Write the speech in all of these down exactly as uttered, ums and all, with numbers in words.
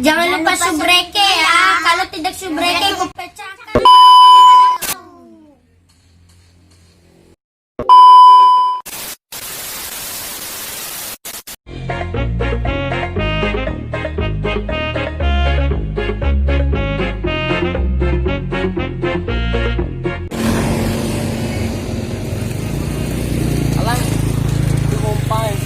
Jangan lupa subreke ya. Kalau tidak subreke, ku pecahkan. Alah, itu pompa ya.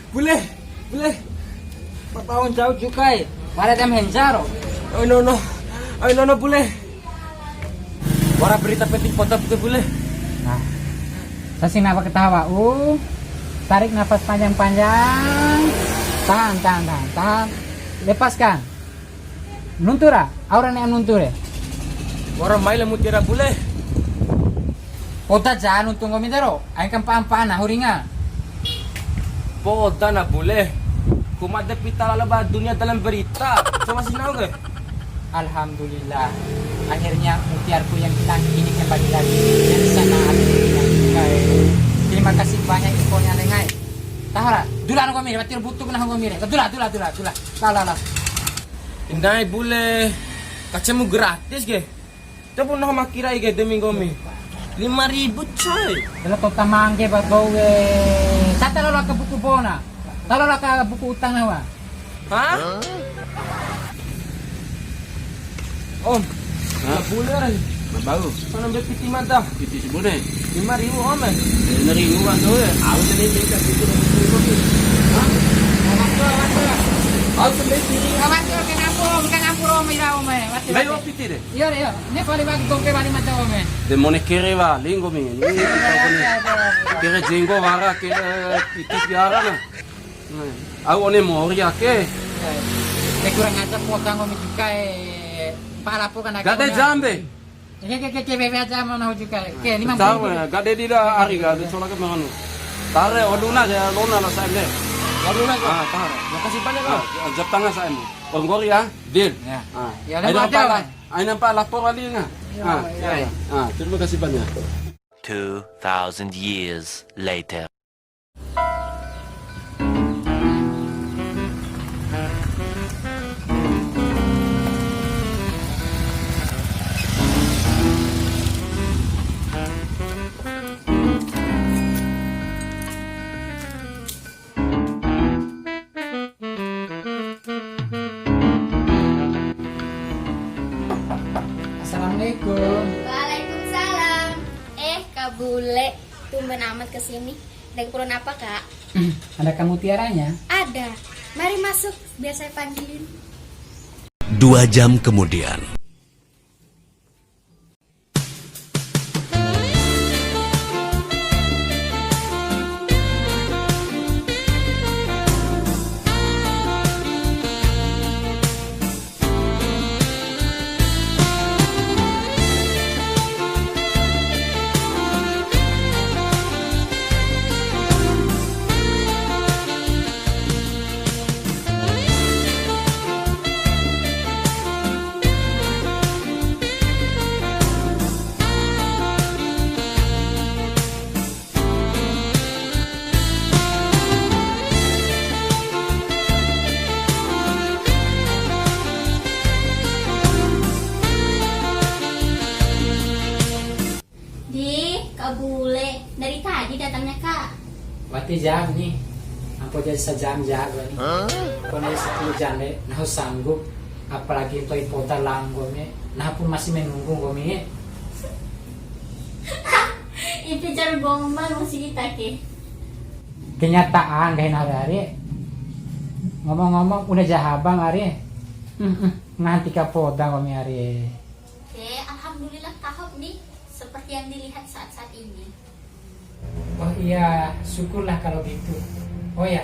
Bule, bule. Papaun jauh jukai. Mare dem henjaro. Oi nono. Oi nono bule. Wara berita penting poda tu bule. Nah. Sasi napa ketawa? Uh. Tarik nafas panjang-panjang. Tahan, tahan, tahan, tahan. Lepaskan. Nuntu ra, au ra ne'e nuntu re. Wara mai la mutiara bule. Poda ja nuntu nggomi dero, ain kampa-ampa nahu ringa. Poda na bule. Ku made pita lalo ba dunia dalam berita. Coba si nau ke. Alhamdulillah. Akhirnya mutiarku yang hilang ini kembali lagi. Yang sana ada di dunia. Terima kasih banyak infonya, Lengai. Taho ra, dula nggomi re, wati ra butuh nahu nggomi re. Dula, dula, dula, dula. La, la, la. Indae bule, kacemu gratis ke? Coba nahu ma kira ke demi nggomi. Lima ribu, coy. Dela tota mangge ba bau we. Tata lo ka buku bona. Talo lo ka buku utang nawa. Hah? Om. Hah? Bule re. Ma bau. Mana be piti mada? Piti sabune. Lima ribu, Om, eh. Lima ribu, Bang, tuh, ya. Aku tadi minta piti dari sini, Om. Hah? Awas, tuh, awas, tuh. Aku sendiri. Awas, tuh, kena ampun, Om, kena ampun, Om, ira, Om, eh. Awas, awas. Baik, Om, piti deh. Iya, iya. Ini kali bagi tongke bali mada, Om, eh. De mone kere wa, linggo mi. Ini kita punya. Kere jenggo wara, kere piti tiara, nah. Nah, au one mori ake. Eh, kurang ajar, potang, Om, juga, eh. Pak lapor kan. Gade jambe. Oke, oke, oke, oke, bebe aja mau nahu juga. Oke, lima puluh. Tahu ya, gade di da ari gade sola ke manganu. Tare, oduna ya, lona la sa'e. Oduna ke? Ah, tare. Makasih banyak, Bang. Ah, jam tangan sa'e. Onggori ya, deal. Ya. Ah. Ya, aina lima pa aja, la-, Bang. Aina pa lapor wali nga. Iya, ah, iya. Iya. Ah, terima kasih banyak. Two thousand years later. Assalamualaikum. Waalaikumsalam. Eh, Kak Bule, tumben amat ke sini. Ada keperluan apa, Kak? Ada Kak Mutiaranya? Ada. Mari masuk, biar saya panggilin. Dua jam kemudian. Di, Kak Bule, dari tadi datangnya, Kak. Wati jam ni, ampo jadi sajam jago ni. Hah? Kau naik sepuluh jam deh, nahu sanggup. Apalagi to'i poda langgo me, nahu pun masih menunggu nggomi. Ipi jar gombal masih kita ke. Kenyataan nggahi nahu re ari. Ngomong-ngomong, udah jahabang ari. Hmm, hmm, nganti ka poda nggomi ari. Oke, alhamdulillah tahap nih seperti yang dilihat saat-saat ini. Oh iya, syukurlah kalau gitu. Oh ya,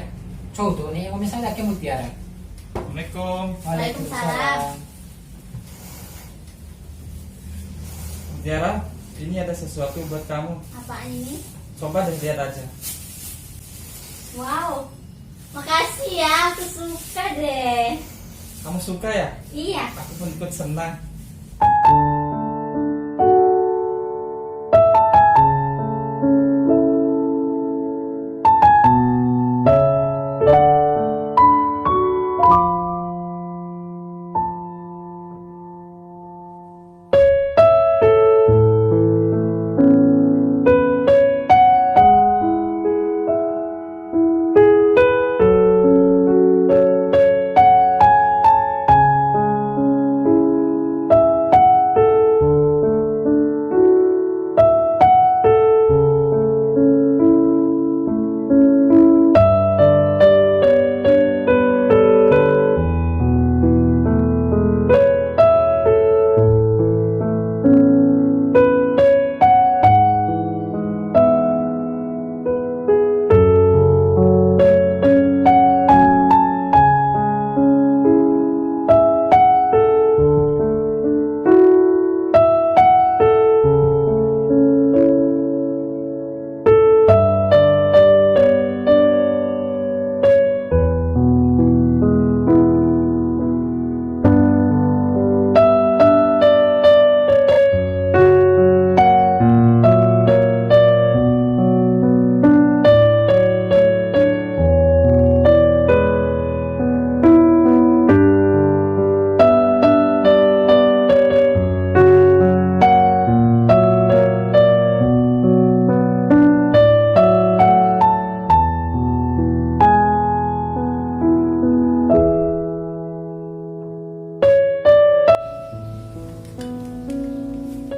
coba tuh nih, kalau misalnya kayak Mutiara. Assalamualaikum. Waalaikumsalam. Waalaikumsalam. Tiara, ini ada sesuatu buat kamu. Apaan ini? Coba deh, lihat aja. Wow, makasih ya, aku suka deh. Kamu suka ya? Iya. Aku pun ikut senang.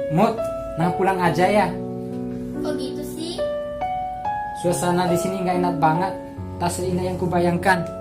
Mut, nah pulang aja ya. Kok gitu sih? Suasana di sini nggak enak banget. Tak seindah yang kubayangkan.